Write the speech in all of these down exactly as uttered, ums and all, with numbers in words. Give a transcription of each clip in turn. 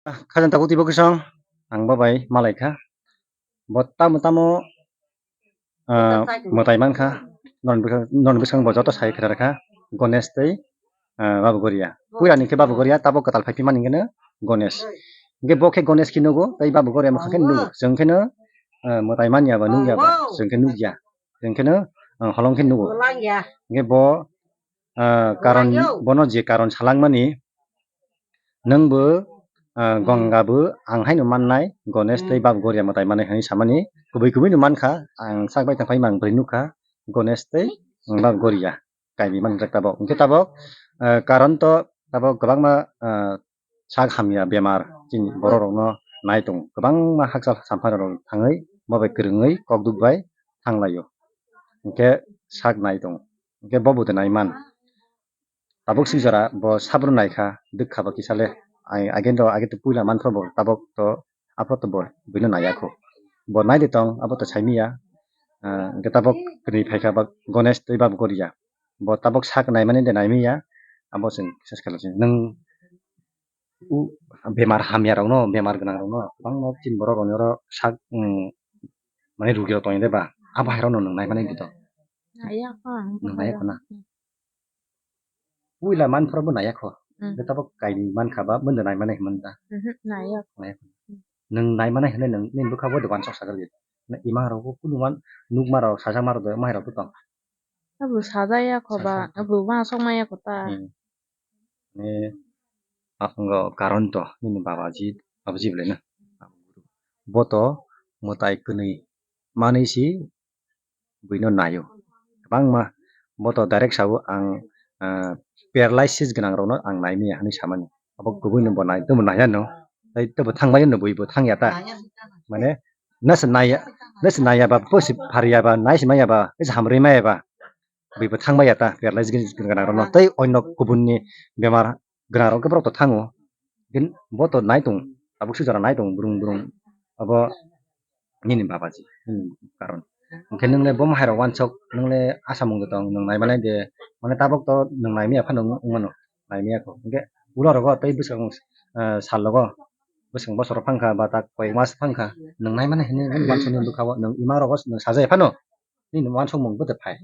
Khajang tabuk twi bo khe song, ang bo bai malai kha. Bo tamo tamo, ah, mwtai man kha. Non bwkha-, non bwskango bo joto sai kwthar kha. Ganesh tei, ah, Babu Goria. Puila ni khe Babu Goria, tabuk kwtal phai phi mani hwnkhe no Ganesh. Hwnkhe bo khe Ganesh khe nugo, tei Babu Goria mwkhang khe nugo. Chwng khe no, ah, mwtai man ya ba nuk ya ba, chwng khe nuk ya. Chwng khe no, ah, holong khe nugo. Hwnkhe bo, ah, karon, bono je karon salangmani, nwng bo, ah, Ganga bo ang haino mannai, Ganesh tei Babu Goria mwtai manai hinwi samani kubui kubui no mankha, ang sak bai tongphai mang bwrwi nukha, Ganesh tei, um, Babu Goria kainwi manjak tabok. Hwnkhe tabok, ah, karon to tabok kwbangma, ah, sak hamya bemar chini borok rokno nai tongo, kwbangma hakchal sampha rok thangwi bo bai kwrwngwi kokduk bai thanglaio, hwnkhe sak nai tongo, hwnkhe bo bo de nai man. Tabuk swijora bo sabru naikha, dwkha ba kisa le. Ai, age do, age to puila manpha bo, tabuk to, aphuru to bo buino naiya kho. Bo nai de tong, abo to saimiya. Ah, hwnkhe tabuk kwnwi phaikha ba Ganesh tei Babu Goria. Bo tabuk sak naimani de naimiya. Abo chwng kisa khe nwng u bemar hamya rokno, bemar gwnang rokno, kwbangma chini borok rokni oro sak, um, mane rugi rok tongya de ba, abo hai rokno nwng naimani de to. Naiya kho ang. Nwng naiya kho na? Hmm. Puila manphuru bo naiya kho. Hmm. Hwnkhe tabuk kainwi mankha ba, bwndw naimani hwnmani da? Mhm, naiya kho. Naiya kho. Hmm. Nwng naimani hwnwi nwng nini bwkha bo de uansuk sakrwdi. Na ima rok bo kunu man, nukma rok, sajakma rok de, ma hai rok bo tong? Abo sajaya kho ba, sajak. Abo uansuk maya kho ta. Hmm. Ni, ah, ngo karon to, nini babaji, babaji belai na. Bo to mwtai kwnwi manwi si buino naio. Kwbangma bo to direct sao ang, ah, paralysis gwnang rokno ang naimaya hinwi samani. Abo kubui no bo nai, tamo naiya no. Tai tabo thangbai no bui bo thangya ta. Mane nasa naiya, nasa naiya ba, posi phariya ba, naisi maya ba, is hamri maya ba. Bui bo thangbai ya ta, paralysis gwnang rokno. Tai onno kubun ni bemar gwnang rok borok to thango. Din bo to nai tong, tabuk swijora nai tong, brung brung. Abo nini babaji, nini karon. Hwnkhe nwng le bo hai rok uansuk, nwng le asamung de tong, nwng nai manai de, mane tabuk to nwng naimaya phano wng mano, naimaya kho. Hwnkhe ulo rogo tei bwswk, ah, sal rogo, bwswk bosor phangkha ba tak koi mas phangkha, nwng nai manai hinwi uansuk nini bwkha o, nwng ima rogo nwng sajai phano, nini uansukmung bo de phai.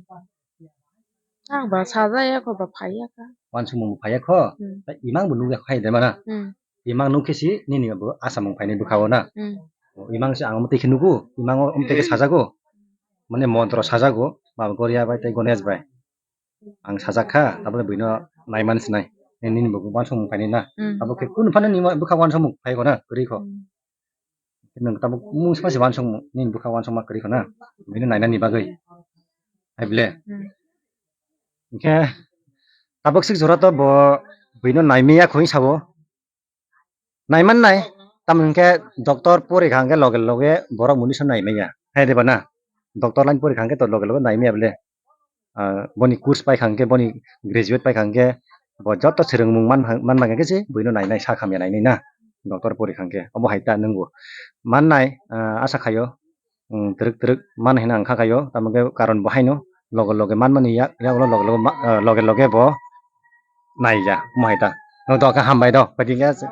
Ang ba sajaya kho ba phaiya kha. Uansukmung bo phaiya kho. Hmm. Tei imang bo nukya kho hai de mana. Hmm. Imang nukhe si nini bo asamung phaini bwkha o na. Hmm. O, imang se ang omo tei khe nugo, imang o omo tei khe sajago. Mane montro sajago, Baba Goria bai tei Ganesh bai. Ang sajak kha, tabole buino naiman sinai. Nini bo uansukmung phaini na. Hmm. Abo khe kunu phano nini bwkha uansukmung phai kho na, kwrwi kho. Hmm. Nwng tabuk mung sima se uansukmung, nini bwkha uansukma kwrwi kho na, bini nainani bagwi. Hai ble. Hmm. Hwnkhe tabuk sik jora to bo buino naimaya kho hinwi sao. Naiman nai, tamo hwnkhe doctor pori kha hwnkhe loge loge borok muni se naimaya. Hai de ba na? Doctor line pori kha hwnkhe to loge loge naimaya ble. Ah, boni course paikha hwnkhe, boni graduate paikha hwnkhe, bo joto swrwngmung man, man, man khe se buino nainai, sak hamya nainai na, doctor pori kha hwnkhe, obo hai ta nwngo. Mannai, ah, asa khaio, um, twrwk twrwk man hino ang kha khaio, tamo khe karon bo haino, loge loge manmani yak, yak ulo loge loge ma-, ah, loge loge bo naiya, omo hai ta. No, do khe hambai do, phaidi khe.